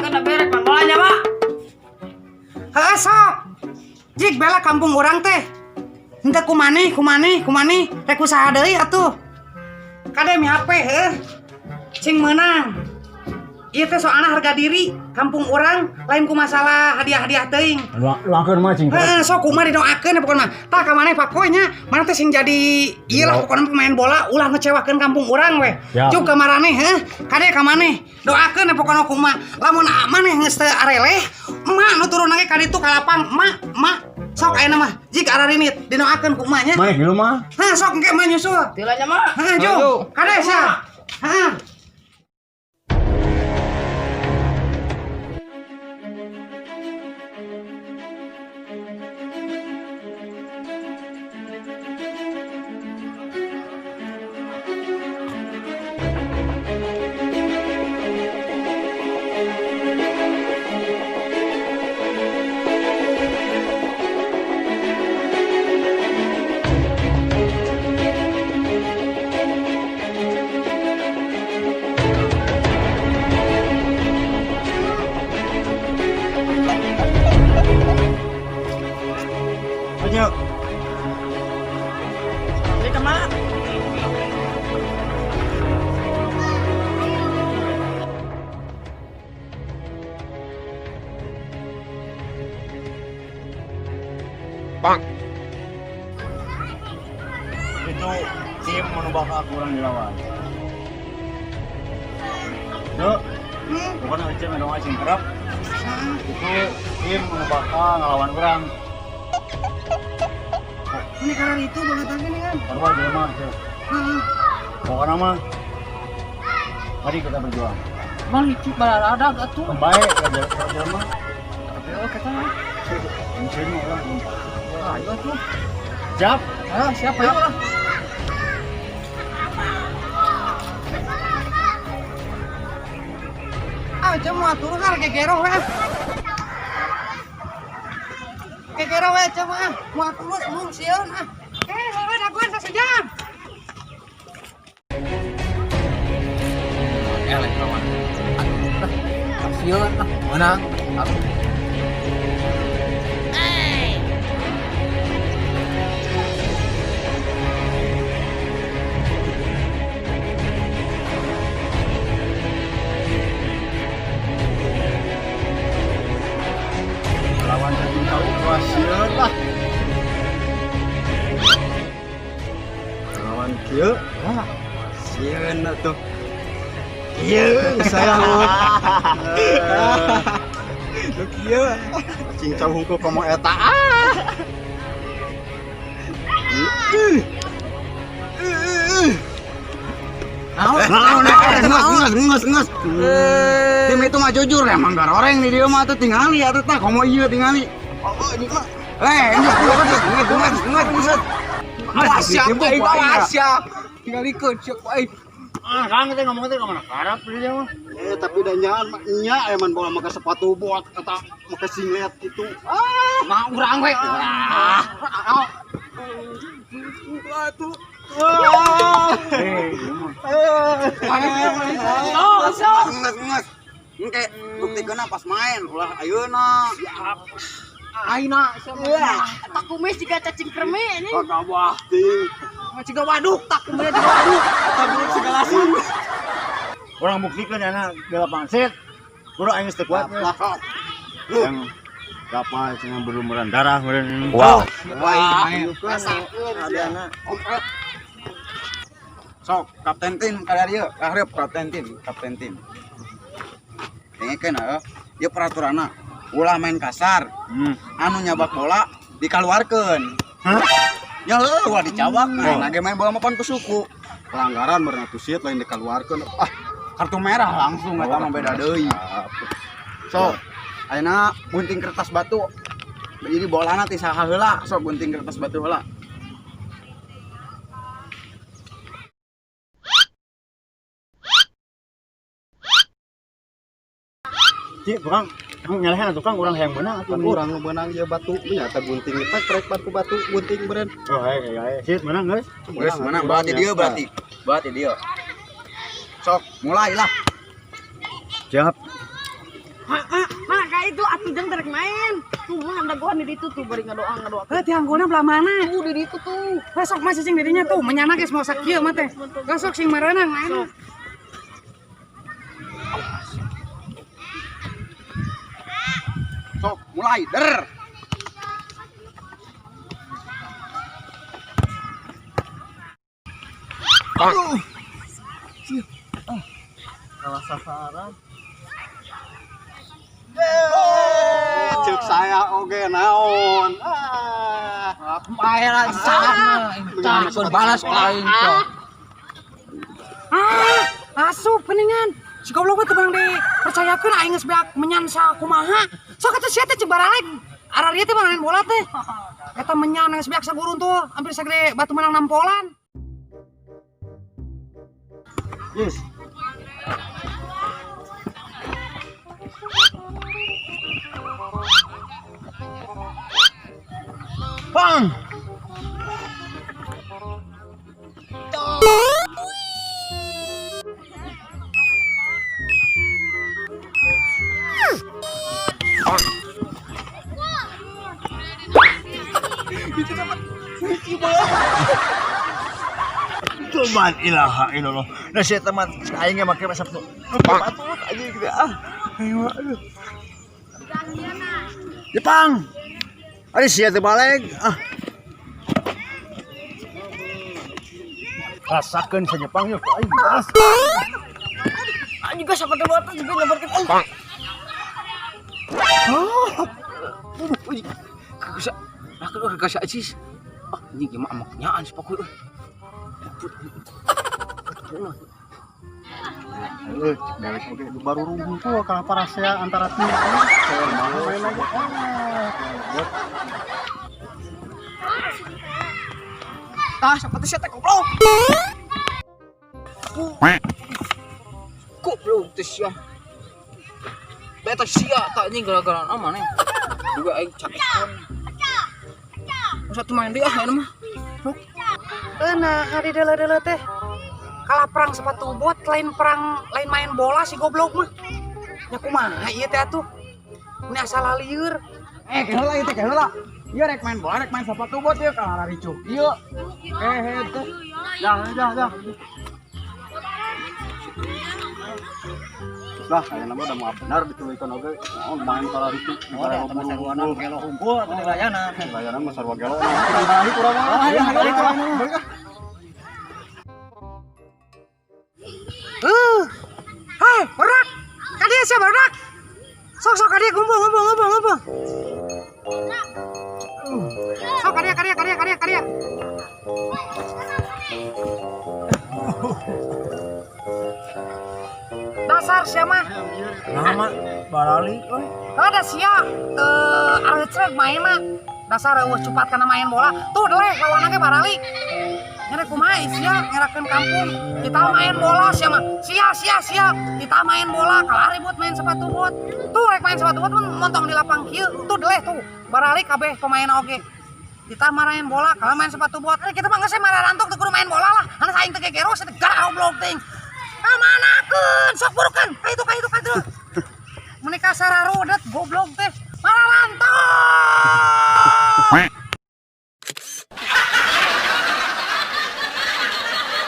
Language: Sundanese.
Doakeun beres pan bolanya, Mak. Heeh sok. Jik bela kampung urang teh. Henteu kumaneh, kumaneh, kumaneh, rek usaha deui atuh. Kade mi HP heuh. Cing meunang. Ieu teh soalna harga diri kampung urang lain ku masalah hadiah-hadiah teuing. Doakeun mah cing. Heeh, sok kumaha didoakeun pokona mah. Tah ka maneh pakoy nya, maneh teh sing jadi ieu lah pokona pemain bola ulah ngecewakeun kampung urang weh. Juk ka maraneh heuh, kade ka maneh. Doakeun pokona kumaha. Lamun maneh geus teu areleh, emak nu turun ge ka ditu ka lapang, emak, emak. Sok ayeuna mah jik ararinit didoakeun ku emak nya. Maneh di rumah. Hah, sok engke mah nyusul. Tilanya, Mak. Hah, juk. Kade sia. Hah. Ayo. Ini ke Mak. Itu tim nu bakal kurang dilawan. Tuh, pokoknya Ece ngedoa cing kerap. Itu tim nu bakal ngelawan urang. Ini karena itu banget ini kan. Keluar dia mah, Cek. Pokoknya mah mari kita berjuang. Mang licik balaradag atuh. Baik, kerja mah. Tapi oh kita mah. Mesin mah orang. Ayo atuh. Siap. Ayo siap ayo lah. Ah, cuma mau turun kan kekeroh we. Kekeroh we cuma ah, mau turun mung sieun ah. Eh, heueuh dagoan sasejam. Elek kawan. Sieun ah, menang. Aduh. Lawan cacing tahu sieun lah. Lawan kieu, wah, sieun atuh. Kieu saya mah. Nu kieu. Cacing tahu hungkul komo eta ah. Naon, nges, nges, nges. Tim itu mah jujur emang garoreng di dia mah tuh tingali atuh tah komo ieu tingali. Oh, ini mah. Eh, nges, nges, nges, nges, nges. Awas ya, aing awas ya. Tingalikeun siap aing. Ah, Kang teh ngomong teh ka mana karap dia mah. Eh, tapi da nyaan mah nya emang bola make sepatu bot atau make singlet gitu. Ah, Mah urang we. Ah. Atuh. Eh, ieu mah. Sok, sok. Nges, nges. Engke buktikeun pas main ulah ayeuna. Aina sama. Tak kumis jika cacing kremi ini. Kagak ting. Jiga waduk, tak kumis jiga waduk. Segala sih. Urang buktikeun ya di lapangan set. Kurang aing geus teu kuat. Yang apa cenah berlumuran darah meureun. Wow. Wah, adana. Sok, kapten tim kada dieu, kahareup kapten tim, kapten tim. Dengekeun heuh. Ieu peraturanna. Ulah main kasar. Anu nyabak bola dikaluarkeun. Hah? Ya heuh, ulah dicabak. Nah, ge main bola mah pan ku suku. Pelanggaran meureun atuh sieut lain dikaluarkeun. Ah, kartu merah langsung eta mah beda deui. Sok, ayeuna gunting kertas batu. Jadi bolana ti saha heula, sok gunting kertas batu heula. Ci, tukang nyalehan atuh Kang, urang hayang beunang atuh. Urang nu beunang ieu batu, nya eta gunting prek prek batu batu gunting beureun. Oh, hae hae. Sip, menang geus. Geus menang berarti dia berarti. Berarti dia. Sok, mulailah. Siap. Mak kayak itu atuh jang terek main. Tuh mah dagoan di ditu tuh bari ngadoa. Heuh tiangguna belah mana? Tuh di ditu tuh. Besok mah cicing dirinya tuh menyana geus mau sakieu mah teh. Besok sing mareunang main. Sok mulai der. Aduh. Salah sasaran. Cek saya oge naon. Ah. Main salah. Balas aing. Ah, asup geningan. Si goblok mah teu meunang dipercayakeun aing geus beak menyan sakumaha. Sok atuh sia teh jeung baralek. Araria teh main bola teh. Eta menyan geus beak sagurun tuh, hampir sagede batu menang nampolan. Yes. Bang. Cuman ilaha illallah. Nah saya teman aing ge make Sabtu. Patut aja gitu ah. Ayo aduh. Jepang. Ari sia teh balik ah. Rasakeun sa Jepang yuk aing balas. Anjing geus sampai batu juga nyebarkeun. Bang. Oh. Kagak aku kagak acis. Ah, anjing mah amaknyaan si Pakuy. Dewek oge baru rungkul tuh kalau parasea antara tim main lagi. Tah, siapa tuh sia teh goblok. Goblok teh sia. Beta sia tak anjing gara-gara maneh. Juga aing cakekan. Satu main deui ah mah. Nah, hari deuleu-deuleu teh. Kalah perang sepatu bot, lain perang, lain main bola si goblok mah. Nya kumaha ieu teh atuh? Ini asal lieur. Keheula ieu teh keheula. Ieu rek main bola, rek main sepatu bot ieu kalah ricuh. Ieu. Teh. Dah. Lah, kayaknya mah udah mau benar ditulikeun oge. Oh, main kalah ricuh. Sarwana gelo humpul atau di layanan. Layanan mah sarua gelo. Balik urang mah. Balik urang mah. Balik ah. Hai, barudak. Ka dieu sia barudak. Sok ka dieu ngumpul. Sok ka dieu. Dasar sia mah. Nama barali euy. Ada sia teu areucreug maenna. Dasar eueuh cupat kana main bola. Tuh deleh lawanna ge barali. Nyere kumaha sia ngerakeun kampung. Kita main bola sia mah. Sia. Kita main bola kalah ribut main sepatu bot. Tuh rek main sepatu bot montong di lapang kieu. Tuh deleh tuh barali kabeh pemain oge. Kita main bola kalah main sepatu bot. Kita mah geus mararantuk teu kudu main bola lah. Anu aing teu gegero teh goblok ting. Kamanakeun sok burukeun. Ka itu. Menikah sararudet goblok teh. Mararantok.